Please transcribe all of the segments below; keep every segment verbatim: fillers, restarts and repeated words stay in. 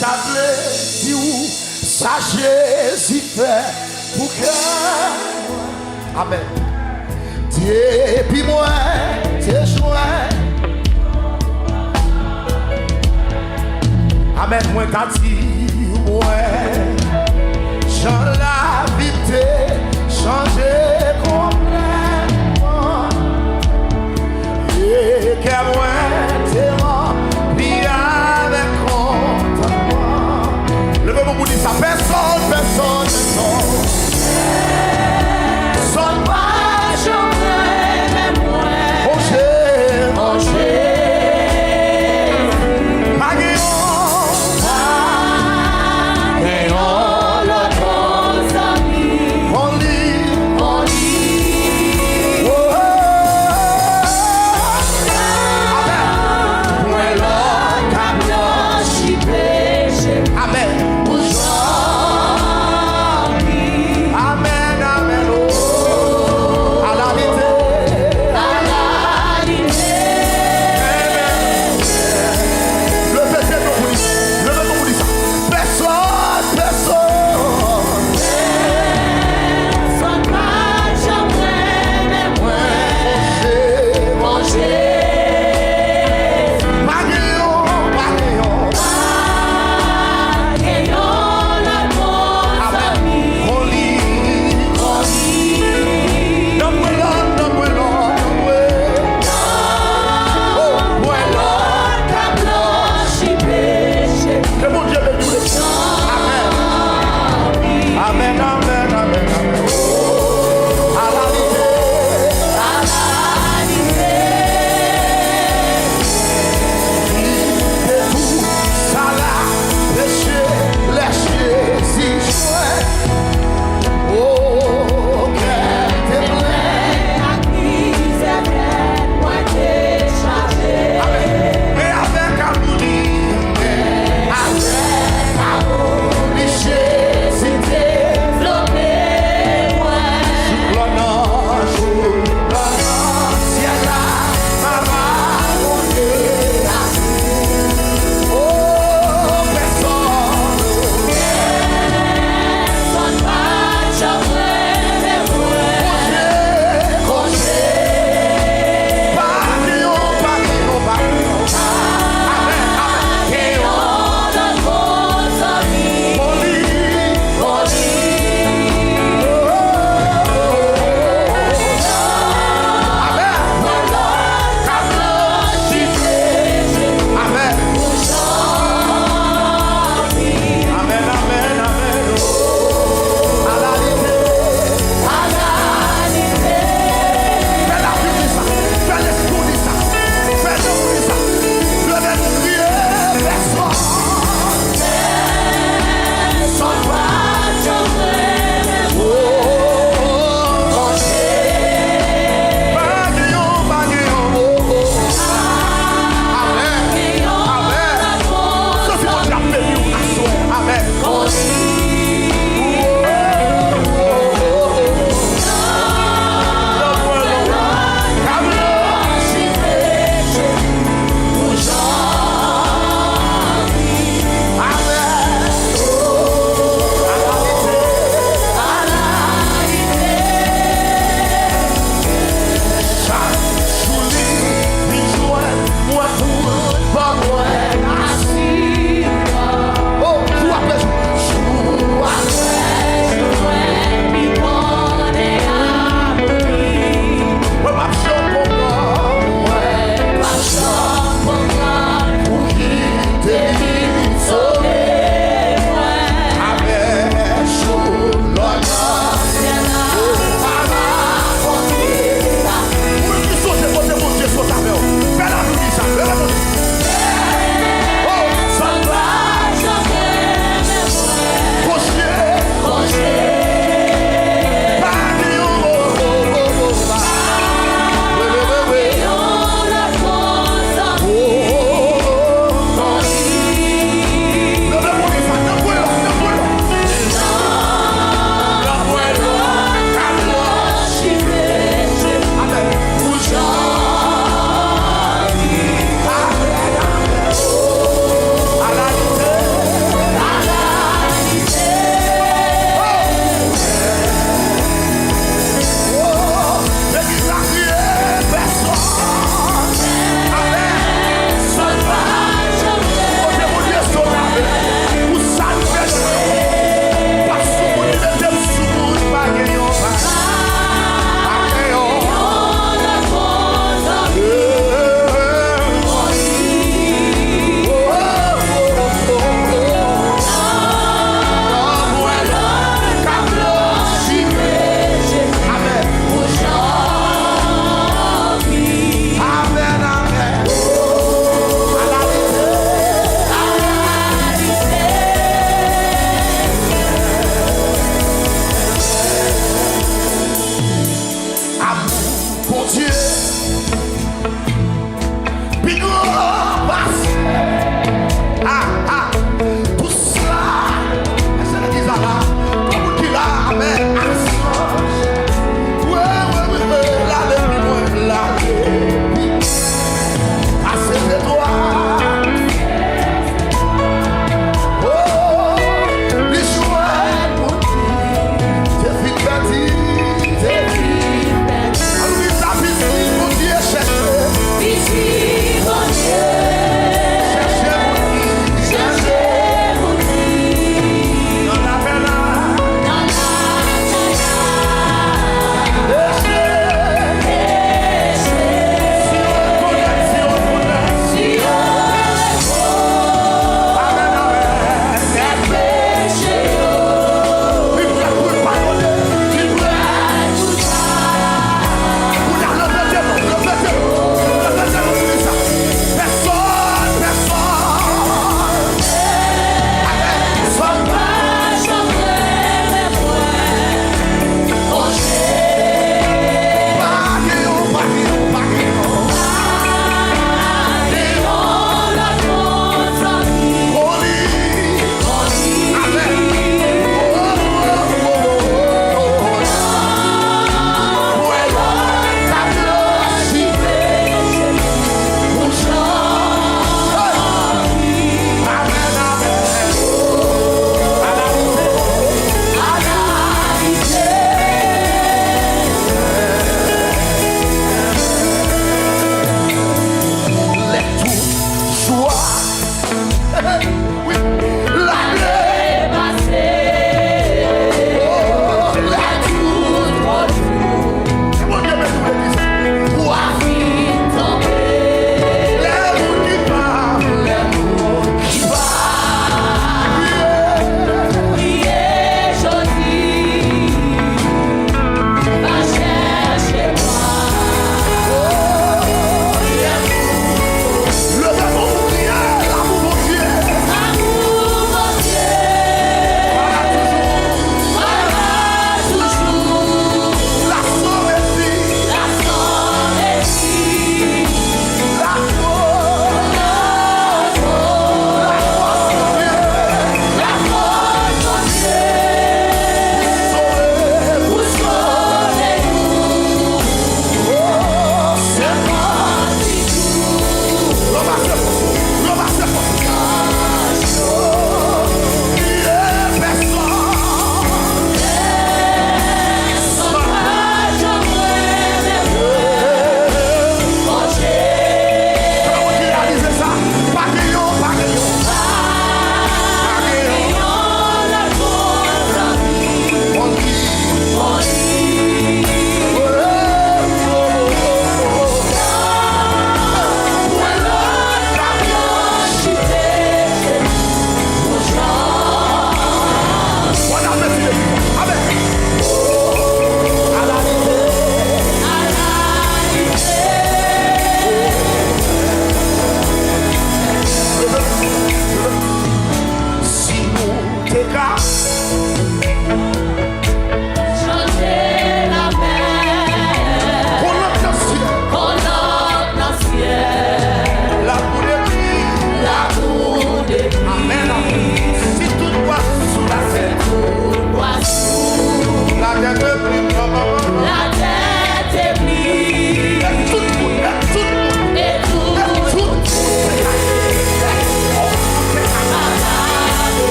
Sa vle di w sa Jezi fè pou kè mwen. Amèn. Depi mwen te jwenn. Amèn. Mwen ka di w mwen jan lavi te chanje konplètman. E kè mwen te ranpli avèk kontantman. Leve men w pou di sa. Pèsonn, pèsonn, pèsonn. Pèsonn pa janm renmen mwen. Monchè, monchè. Pa gen yon, pa gen yon lòt bon zanmi. Only, only.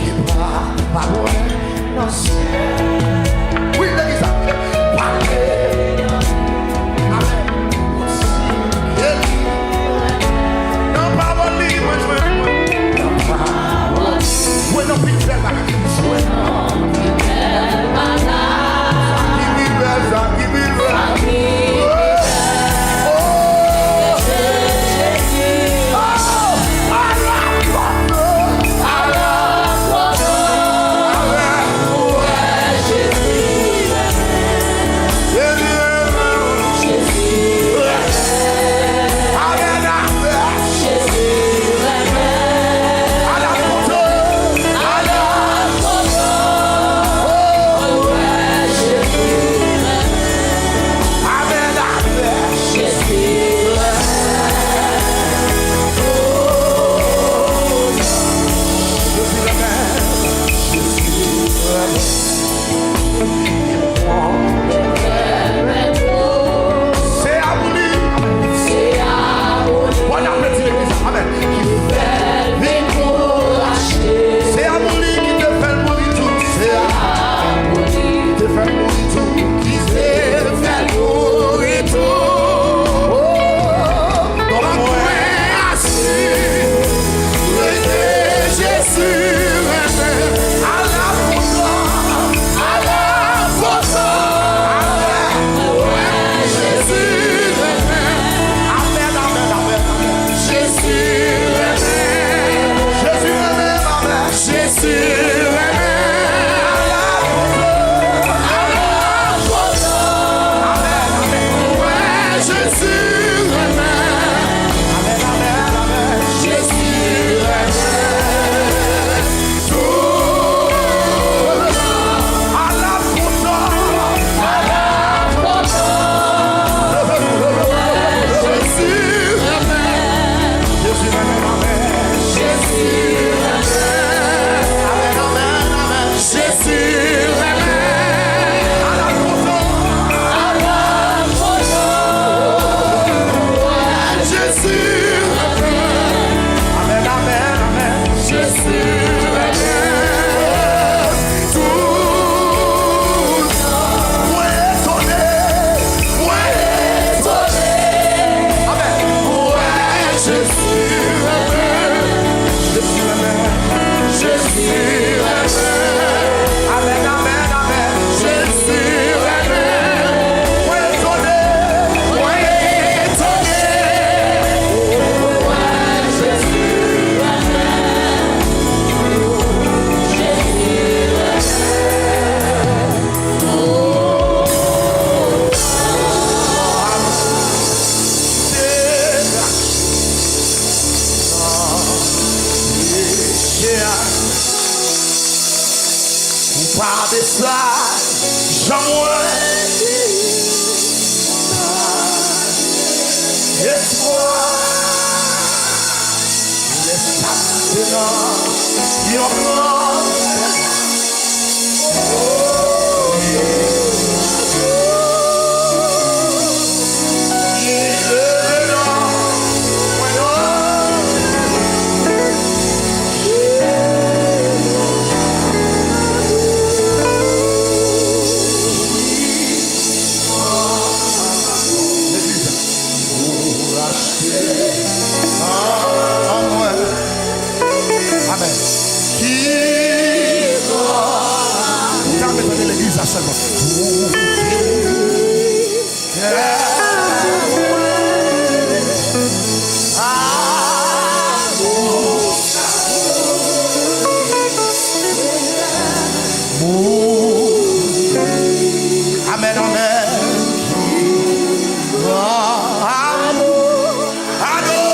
Ki pa, pa lwen nan syèl. Wi, legliz la. Pale. Amèn. Nan pawòl li, mwen jwenn mwen. Nan pawòl li. Jwenn anpil bèl bagay. Jwenn anpil bèl bagay. Sa ki pi bèl, sa ki pi bèl. Sa ki pi bèl. Oh! Oh! Se a pou li. Bon apeti legliz. Amèn. Ki fè l vin pou rachte. Se a pou li ki te fè l mouri tou. Se a pou li ki te fè l mouri tou. Ki te fè l mouri tou. Oh, donk mwen asire ke Jezi renmen. Ala pou glwa, ala pou glwa. Jezi renmen. Amèn, amèn, amèn, amèn. Jezi renmen. Jezi renmen, amèn. Jezi renmen. Ala pou glwa, ala pou glwa. Amèn, amèn. Wè, Jezi renmen. Amèn, amèn, amèn. Jezi renmen. Ala pou glwa, ala pou glwa. Jezi renmen. Jezi renmen, amèn. Jezi renmen. Amèn, amèn, amèn. Jezi renmen. Ala pou glwa, ala pou glwa. Jezi renmen. Amèn, amèn, amèn. Jezi renmen. Tout. Mwen etone, mwen etone. Amèn. Mwen, Jezi renmen. Jezi renmen. Jezi renmen. Amèn, amèn, amèn. Jezi renmen. Mwen etone, mwen etone. Mwen, Jezi renmen. Ou pa bezwen janm wè espwa. Lè sa te nan yon gran Legliz. Pou rachte an mwen. Amèn. Ki ou ta mete nan legliz la sèlman. Pou ki kè mwen. Amou. Amèn, amèn. Amou. Adore.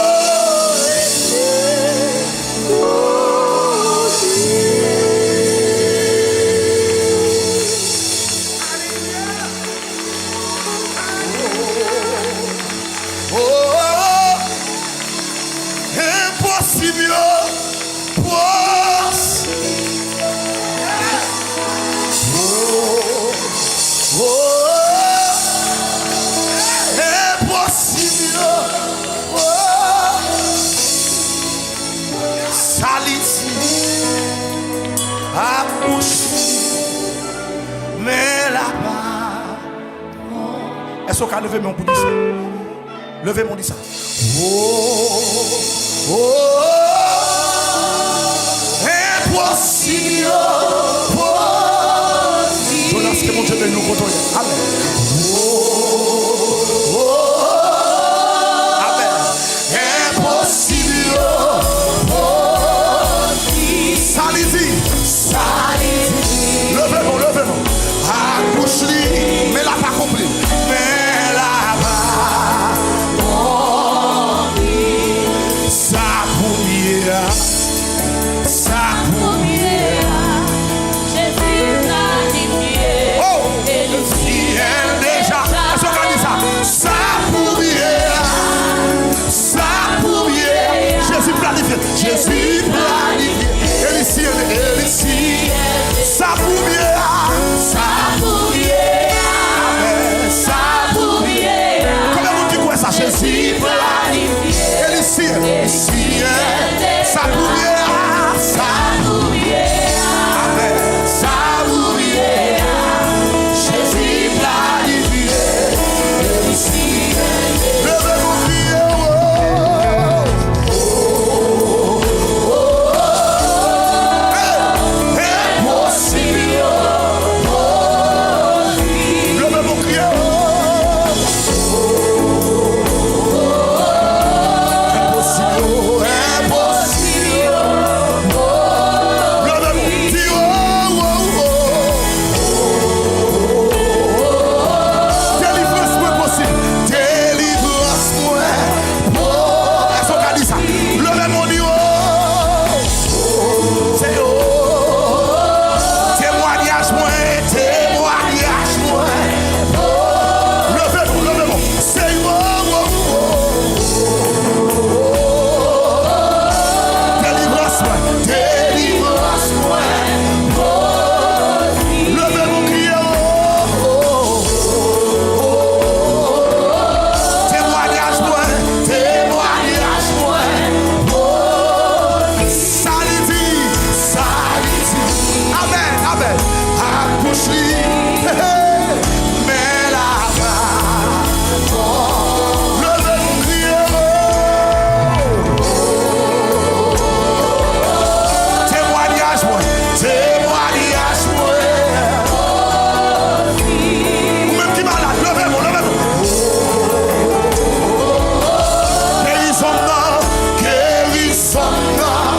Ak bouch, men la pa. Èske w ka leve men w pou di sa? Leve men w di sa. Oh, oh, oh, enposib yo posib. Jonas, ke Bondye beni w kote w ye. Amèn. Oh, oh, oh, oh, amèn. Enposib yo posib. Sa li di? Sa li di? Leve men w, leve men w. Ak bouch li, men l ap akonpli. Men l ap akonpli. Sa premye a, sa premye a. Jezi planifye. Oh! E li fiyèl deja. Èske w ka di sa? Sa premye a, sa premye a. Jezi planifye. Jezi planifye. E li siyèl, e li siyèl. Sa premye a, sa premye a. Amèn. Sa premye a. Konbyen moun ki kwè sa? Jezi planifye. E li siyèl, siyèl. Sa premye a, sa premye a. Amèn. Sa premye a. Jezi planifye. Leve pou kriye, oh. Hey, enposib yo posib. Leve pou kriye, oh. Enposib yo, enposib yo. Leve pou di, oh, oh, oh. Delivrans mwen posib. Delivrans mwen. Oh, èske w ka di sa? Leve men w, di, oh. Se yo. Temwayaj mwen, temwayaj mwen. Leve men w, leve men w. Se yo. Delivrans mwen, delivrans mwen. Leve men w, kriye, oh. Temwayaj mwen, temwayaj mwen. Sa li di, sa li di. Amèn, amèn. Ak bouch li, men l ap akonpli. Leve pou kriye, oh. Temwayaj mwen, temwayaj mwen. Ou menm ki malad, leve men w, leve men w. Gerizon m nan, gerizon m nan.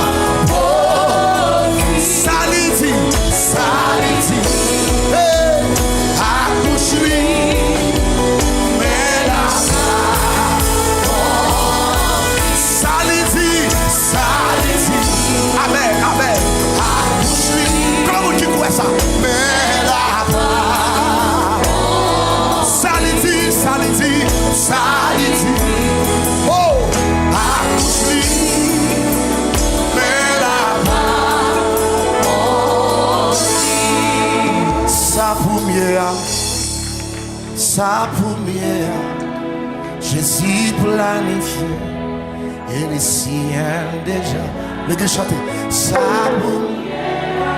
Sa li di, sa li di. Hey, ak bouch li, men l ap akonpli. Sa li di, sa li di. Amèn, amèn. Ak bouch li. Konbyen moun ki kwè sa? Men l ap akonpli. Sa li di, sa li di, sa li di. Oh, ak bouch li. Men l ap akonpli. Sa premye a. Sa premye a, Jezi planifye, e li siyèl deja. Legliz chante. Sa premye a,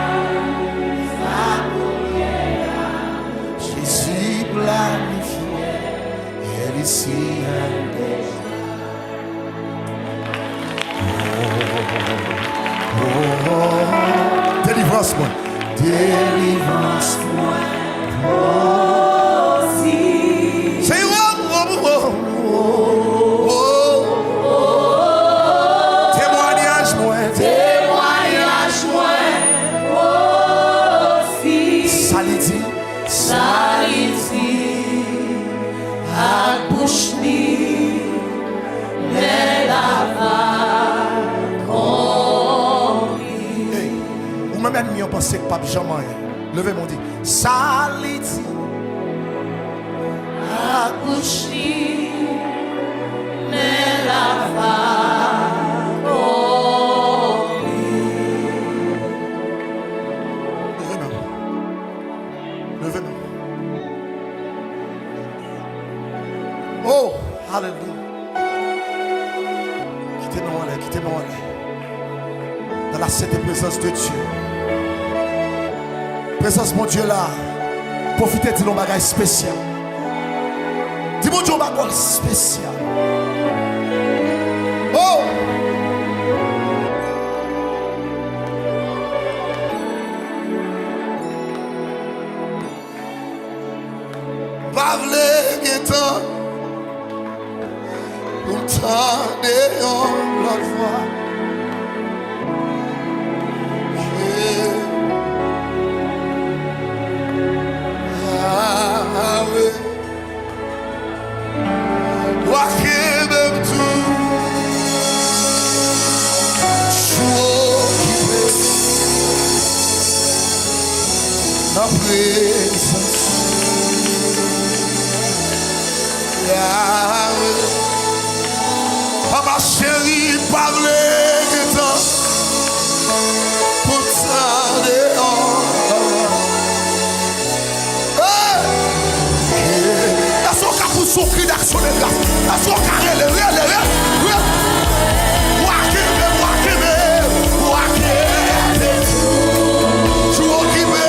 sa premye a, Jezi planifye, e li siyèl deja. Oh, oh, oh. Delivrans mwen. Delivrans mwen posib. Se yo, oh, oh, oh, oh. Temwayaj mwen. Temwayaj mwen posib. Sa li di? Sa li di? Ak bouch li, men l ap akonpli. Hey, ou menm ènmi an panse k p ap janm anyen. Leve men w di, sa li di. Ak bouch li, men l ap akonpli. Leve men w. Leve men w. Oh, alelouya. Kite men w anlè, kite men w anlè. Dans Aksepte prezans de Dye. Prezans Bondye la. Pwofite di l yon bagay espesyal. Di Bondye yon bagay espesyal. Oh! Pa vle gen tan pou m tande yon lòt vwa. Yeah. Ah, ah, wi. W a kenbe m tou. Jou okipe nan prezans ou. Yahweh. Papa cheri, pa vle gen tan pou m tande yon lòt vwa. Hey! Èske w ka pouse yon kri d'aksyon de gras? Èske w ka rele, rele, rele, rele? W a kenbe, w a kenbe, w a kenbe. Jou okipe.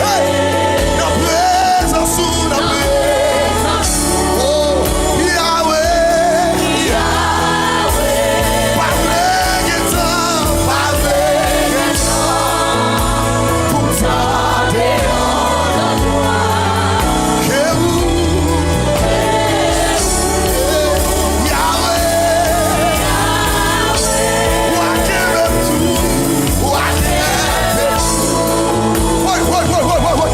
Hey! Nan prezans ou, nan prezans ou. Oh, Yahweh. Pa vle gen tan, pa vle gen tan pou m tande yon lòt vwa ke ou. Yahweh, w a kenbe m tou, w a kenbe m tou. Woy, woy, woy, woy, woy, woy.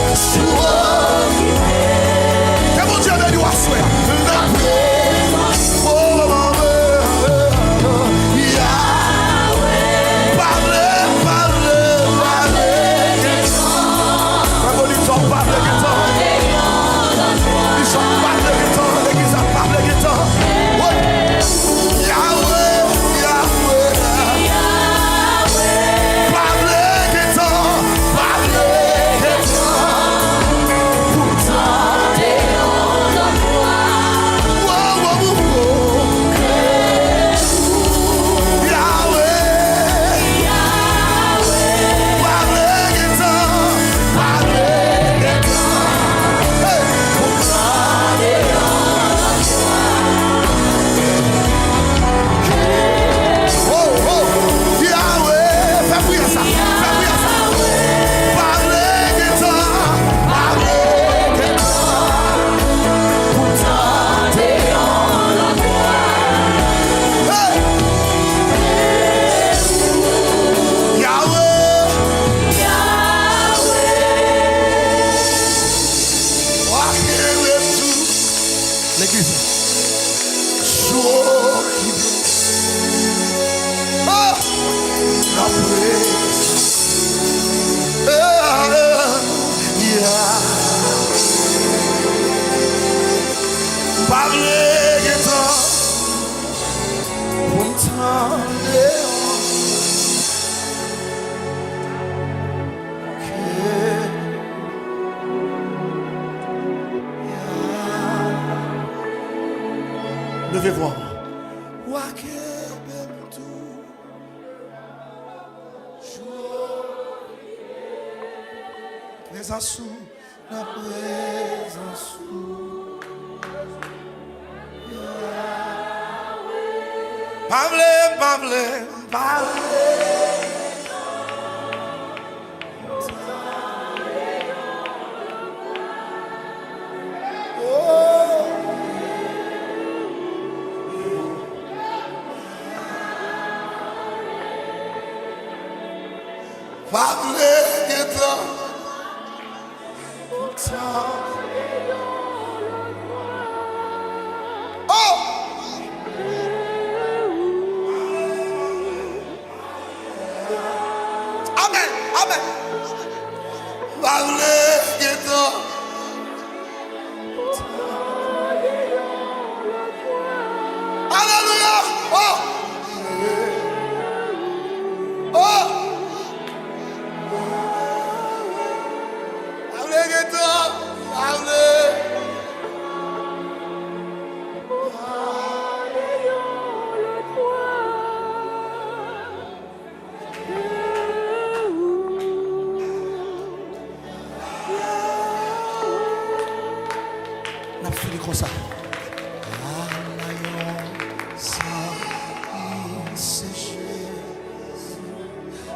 Ke Bondye beni w aswè a. Nan prezans ou, Yahweh. Pa vle, pa vle, pa vle gen tan. Frè Bonifò, pa vle gen tan. Bishop, pa vle gen tan. Legliz la, pa vle gen tan. Woy. Yahweh, Yahweh. Pa vle gen tan, pa vle gen tan pou m tande yon lòt vwa. Wo, wo, wo, wo. Yahweh, pa vle gen tan, pa vle gen tan. Hey, pou m tande yon lòt vwa. Oh, oh, Yahweh, fè priyè sa, fè priyè sa. Pa vle gen tan, pa vle gen tan pou m tande yon lòt vwa. Hey! Yahweh! Yahweh! W a kenbe m tou. Legliz la. Jou okipe. Oh! Nan prezans. Eh, eh, yeah. Pa vle gen tan pou m tande. Leve vwa w. W a kenbe m tou. Prezans ou, nan prezans ou. Pa vle, pa vle, pa vle. Oh. Pa vle gen tan. Oh! Amèn, amèn. Pa vle gen tan. Alelouya! Oh! Oh! Pa vle gen tan, pa vle. Tande yon lòt vwa. Sa. Ala yon sa ki seche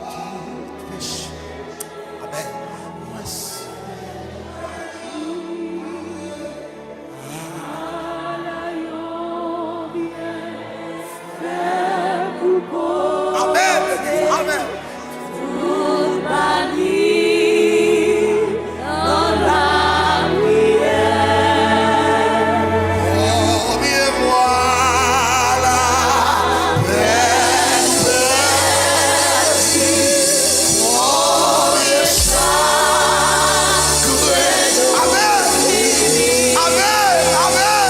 tout peche. Amèn. Mwen se. Ala yon byen. Amèn. Amèn. Oh, byen vwala. Amèn. Amèn. Amèn. Amèn.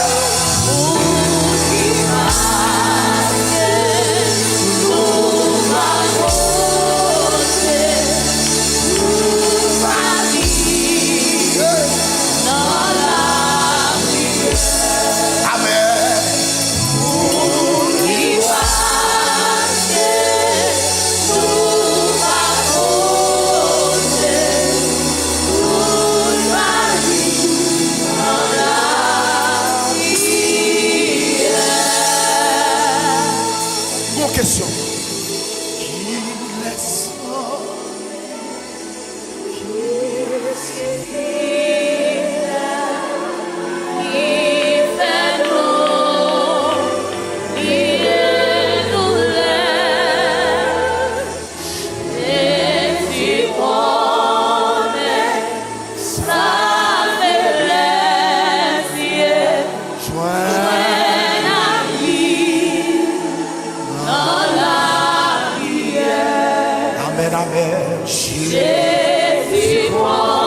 Gon kesyon. Kilès Amèn, amèn. Jezi pran